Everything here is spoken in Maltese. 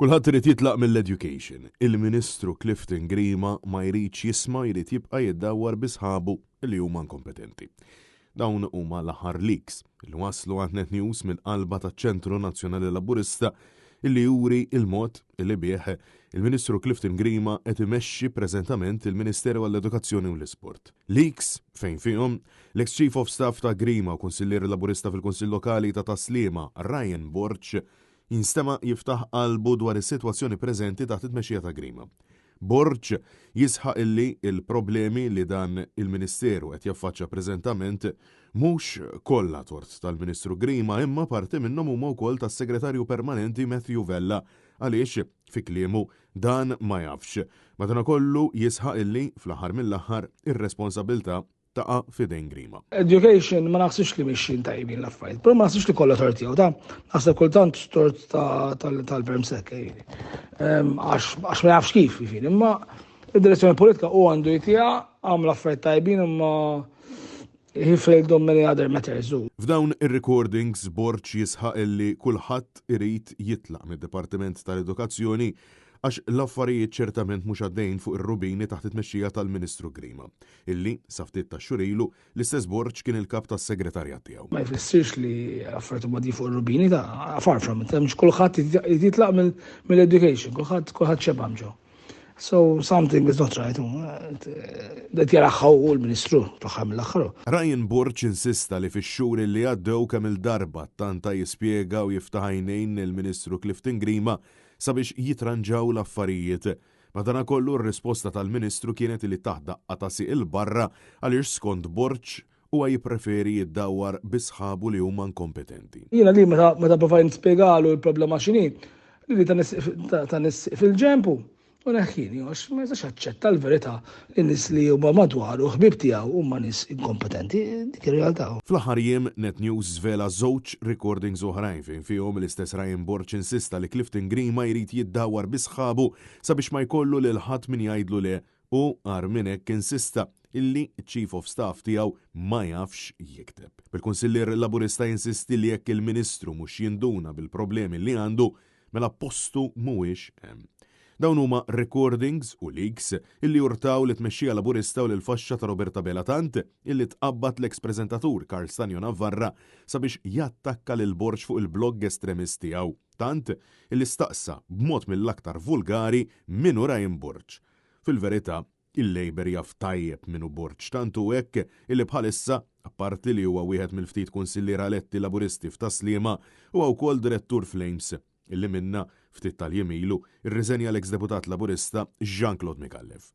Kulħadd irid jitlaq mill-education. Il-Ministru Clifton Grima ma jridx jisma' jrid jibqa' jiddawwar bi sħabu li huma inkompetenti. Dawn huma l-aħħar leaks li waslu għand Net News mill-qalba taċ-Ċentru Nazzjonali Laburista illi juri il-mod li bih il-Ministru Clifton Grima qed imexxi preżentament il-Ministeru għall-Edukazzjoni u l-Isport. Leaks fejn fihom l-ex Chief of Staff ta' Grima u Kunsillier Laburista fil-Kunsill Lokali ta' Tas-Sliema Ryan Borg jinstema' jiftaħ qalbu dwar is-sitwazzjoni preżenti taħt it-tmexxija ta' Grima. Borg jisħaq illi l-problemi li dan il-Ministeru qed jaffaċċja preżentament mhux kollha tort tal-Ministru Grima imma parti minnhom huma wkoll tas-Segretarju Permanenti Matthew Vella għaliex, fi kliemu, dan ma jafx. Madanakollu jisħaq illi, fl-aħħar mill-aħħar, ir-responsabbiltà taqa' f'idejn Grima. Education ma naħsibx li mixjin tajbin l-affarijiet, però ma naħsibx li kollha tort tiegħu ta' naħseb kultant tort tal-Perm Sec, għax ma jafx kif, jiġifieri, imma id-direzzjoni politika u għandu jtiha għamel affarijiet tajbin imma he failed on many other matters. F'dawn ir-recordings Borg jisħaq illi kulħadd irid jitlaq mid-Dipartiment tal-Edukazzjoni għax l-affarijiet ċertament mhux għaddejjin fuq ir-rubini taħt it-tmexxija tal-Ministru Grima, illi, sa ftit tax-xhur ilu, l-istess Borg kien il-kap tas-segretarjat tiegħu. Ma jfissirx li l-affarijiet huma għaddejjin fuq ir-rubini, ta' far from it, mhux kulħadd irid jitlaq mill-education, kulħadd kulħadd xeba' ġo. So something is not right. Qed jaraha hu l-Ministru fl-aħħar mill-aħħar. Ryan Borg insista li fix-xhur li għaddew kemm-il darba ttanta jispjega u jiftaħ għajnejn il-Ministru Clifton Grima sabiex jitranġaw l-affarijiet. Madanakollu r-risposta tal-Ministru kienet li tah daqqa ta' sieq 'il barra għaliex skont Borg huwa jippreferi jiddawwar bi sħabu li huma inkompetenti. Jiena li meta meta provajt nispjegalu l-problema x'inhi, li ta' nis fil-ġenb u neħħini għax ma jistax jaċċetta l-verità li nies li huma madwaru ħbieb tiegħu huma nies inkompetenti, dik ir-realtà. Fl-aħħar jiem, Net News żvela żewġ recordings oħrajn fejn fihom l-istess Ryan Borg insista li Clifton Grima jrid jiddawwar bi sħabu sabiex ma jkollu lil ħadd min jgħidlu le u agħar minn hekk insista illi ċ-Chief of Staff tiegħu ma jafx jikteb. Bil-Kunsillier Laburista jinsisti li jekk il-Ministru mhux jinduna bil-problemi li għandu, mela postu mhuwiex hemm. Dawn huma recordings u leaks illi urtaw lit-tmexxija Laburista u lill-faxxa ta' Robert Abela tant illi tqabbad l-eks preżentatur Karl Stagno Navarra sabiex jattakka lil Borg fuq il-blogg estremist tiegħu, tant illi staqsa b'mod mill-aktar vulgari min hu Ryan Borg. Fil-verità, il-Labour jaf tajjeb min hu Borg tant hu hekk illi bħalissa, apparti li huwa wieħed mill-ftit kunsilliera eletti Laburisti f'Tas-Sliema, huwa wkoll direttur fl-AIMS, illi minnha, ftit tal-jiem ilu, irriżenja l-eks deputat Laburista Jean Claude Micallef.